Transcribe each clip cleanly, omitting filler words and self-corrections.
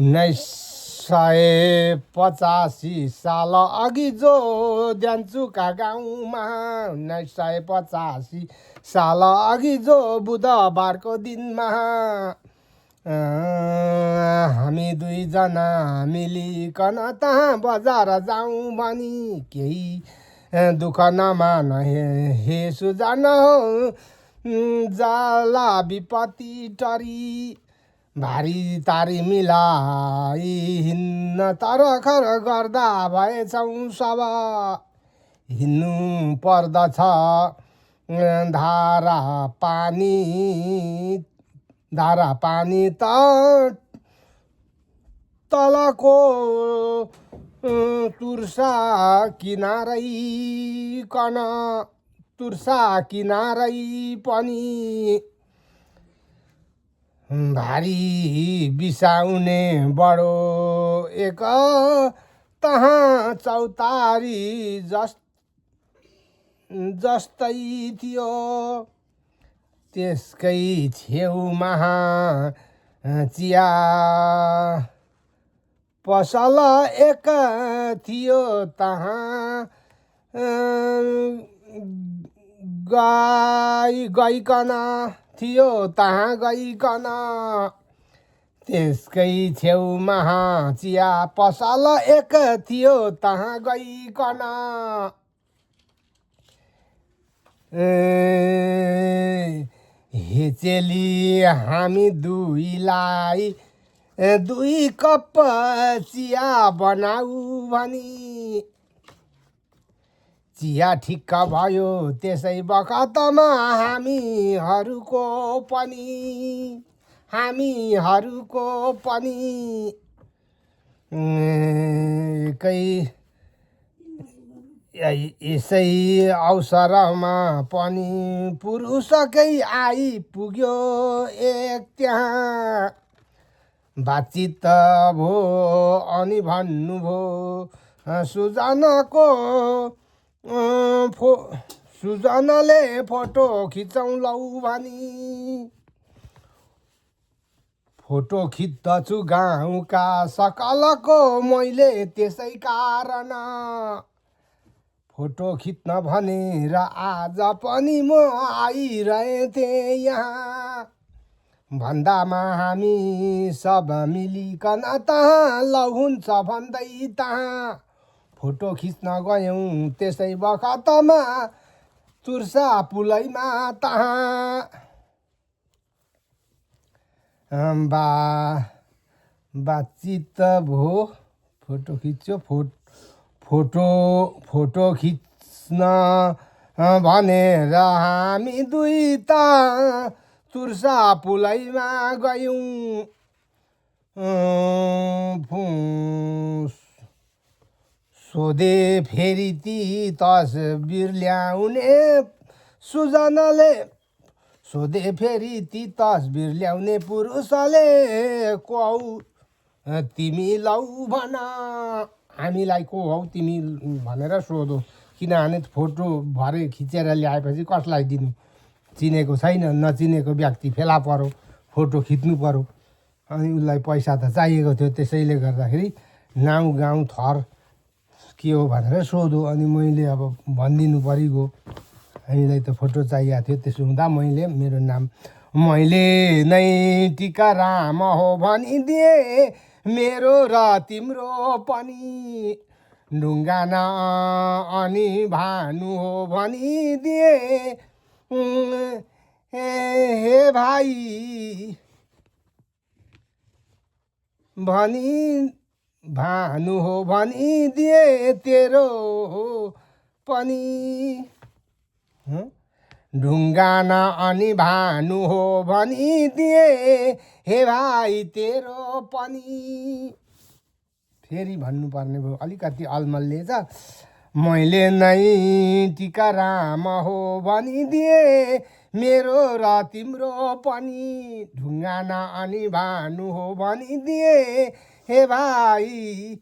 1985 साल अघि जो द्यान्चुका गाउँमा 1985 साल अघि जो बुधबारको दिनमा हामी दुईजना मिलिकन तहाँ बजार जाउँ भनी केही दुःख नमान हे सुजन हो जाला विपत्ति टरी भारी तारी मिलाई हिँड्न तरखर गर्दा भएछौँ सब हिँड्नु पर्दछ धारा पानी त तलको तुर्सा किनारै पनि भारी बिसाउने बडो एक तहाँ चौतारी जस्तै थियो त्यसकै छेउमा चिया पसल एक थियो तहाँ गइकन त्यसकै छेउमा चिया पसल एक थियो तहाँ गइकन हे चेली हामी दुईलाई 2 कप चिया बनाऊ भनी चिया ठिक्क भयो त्यसै बखतमा हामीहरूको पनि यसै अवसरमा पनि पुरुषकै आइपुग्यो एक त्यहाँ बातचित भो अनि भन्नुभयो सुजनले फोटो खिचौँ लौ भनी फोटो खिच्दछु गाउँका सकलको मैले त्यसै कारण फोटो खिच्न भनेर आज पनि म आइरहेथे यहाँ भन्दामा हामी सब मिलिकन तहाँ लौ हुन्छ भन्दै तहाँ फोटो खिच्न गयौँ त्यसै बखतमा तुर्सा पुलैमा तहाँ बातचित भो फोटो खिच्यो फोटो खिच्न भनेर हामी दुई त तुर्सा पुलैमा गयौँ सोधे फेरि ती तस्बिर ल्याउने पुरुषले को तिमी लौ भन हामीलाई को हौ तिमी भनेर सोधो किनभने फोटो भरे खिचेर ल्याएपछि कसलाई दिनु चिनेको छैन नचिनेको व्यक्ति फेला पर्यो फोटो खिच्नु पर्यो अनि उसलाई पैसा त चाहिएको थियो त्यसैले गर्दाखेरि नाउँ गाउँ थर के हो भनेर सोधो अनि मैले अब भनिदिनु परिगयो हामीलाई त फोटो चाहिएको थियो त्यसो हुँदा मेरो नाम मैले नै टिकाराम हो भनिदिए मेरो र तिम्रो पनि ढुङ्गाना अनि भानु हो भनिदिए हे भाइ भानु हो भनिदिए तेरो पनि ढुङ्गाना अनि भानु हो भनिदिए हे भाइ तेरो पनि फेरि भन्नुपर्ने भयो अलिकति अलमल्ले छ मैले नै टिकाराम हो भनिदिए मेरो र तिम्रो पनि ढुङ्गाना अनि भानु हो भनिदिए हे भाइ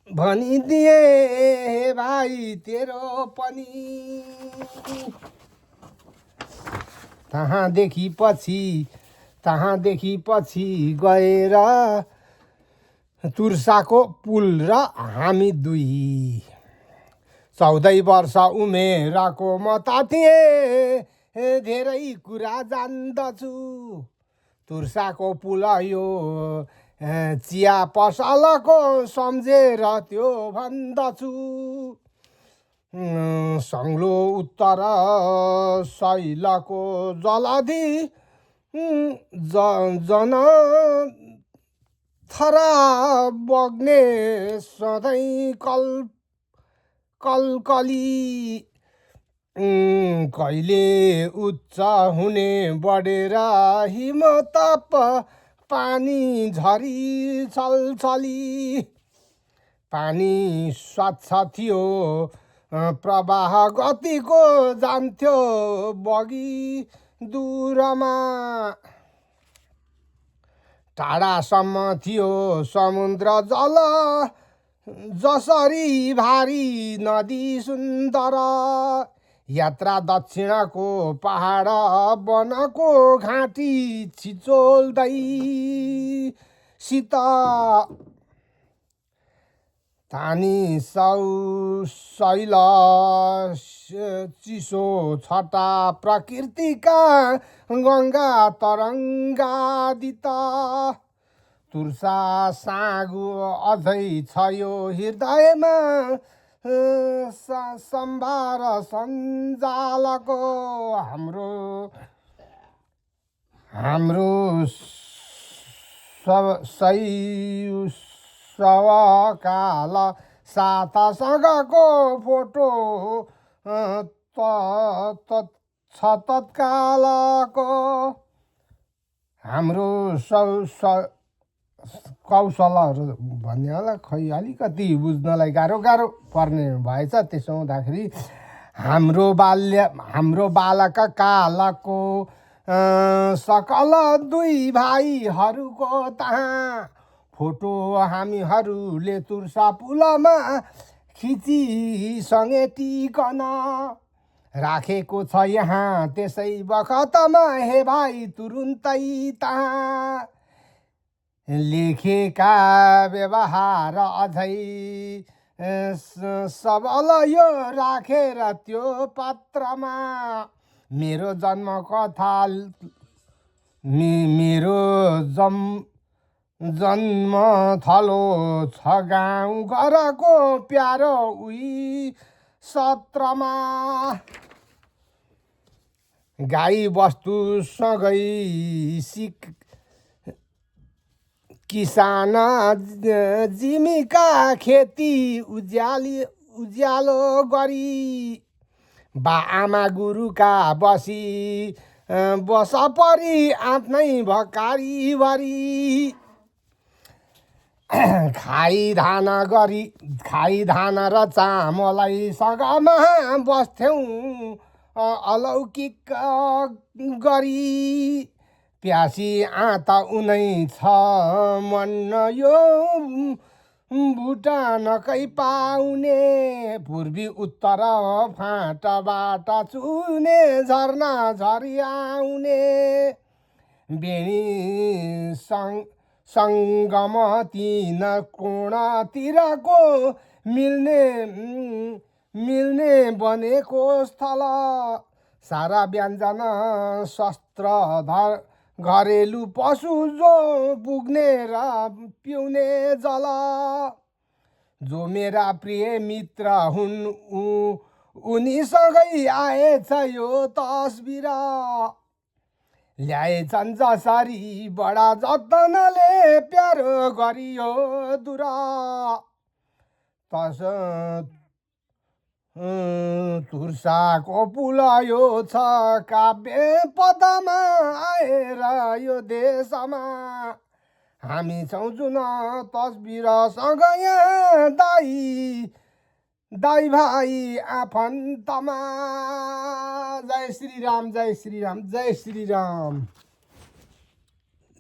भनिदिए हे भाइ तेरो पनि तहाँदेखि पछि तहाँदेखि पछि गएर तुर्साको पुल र हामी दुई 14 वर्ष उमेरको म त थिएँ धेरै कुरा जान्दछु तुर्साको पुल यो चिया पसलको सम्झेर त्यो भन्दछु सङ्लो उत्तर शैलको जलधि जन थरा बग्ने सधैँ कलकली कहिले उच्च हुने बढेर हिमताप पानी झरी छलछली पानी स्वच्छ थियो प्रवाह गतिको जान्थ्यो बगी दूरमा टाढासम्म थियो समुद्र जल जसरी भारी नदी सुन्दर यात्रा दक्षिणको पहाड वनको घाँटी छिचोल्दै शीत तानी शैल चिसो छटा प्रकृतिका गङ्गा तरङ्गादित तुर्सा सागु अझै छ यो हृदयमा सम्भार सञ्जालको हाम्रो शैशवकाल साथसँगको फोटो छ तत्कालको हाम्रो कौशलहरू भन्ने होला खै अलिकति बुझ्नलाई गाह्रो पर्ने भएछ। त्यसो हुँदाखेरि हाम्रो बालक कालको सकल दुई भाइहरूको तहाँ फोटो हामीहरूले तुर्सा पुलमा खिची समेटिकन राखेको छ यहाँ त्यसै बखतमा हे भाइ तुरुन्तै तहाँ लेखेका व्यवहार अझै सबल यो राखेर त्यो पत्रमा मेरो जन्म कथा मेरो जन्म थलो छ गाउँ घरको प्यारो उही सत्रमा गाई बस्तुसँगै किसान जीविका खेती उज्यालो गरी आमा गुरुका बस परी आफ्नै भकारी खाई धान र चामलै सँगमा बस्थ्यौँ अलौकिक गरी प्यासी आँता उनै छ मन यो भुटानकै पाउने पूर्वी उत्तर फाँटबाट चुने झरना झरी आउने बेनी सङ्गम 3 कोणतिरको मिल्ने बनेको स्थल सारा व्यञ्जन शस्त्र घरेलु पशु जो पुग्ने र पिउने जल जो मेरा प्रिय मित्र हुन् उनीसँगै आएछ यो तस्बिर ल्याएछन् जसरी बडा जतनले प्यारो गरियो दूर तुर्साको पुल यो छ काव्य पदमा आएर यो देशमा हामी छौँ जुन तस्बिरसँग यहाँ दाइ भाइ आफन्तमा। जय श्री राम, जय श्री राम, जय श्री राम।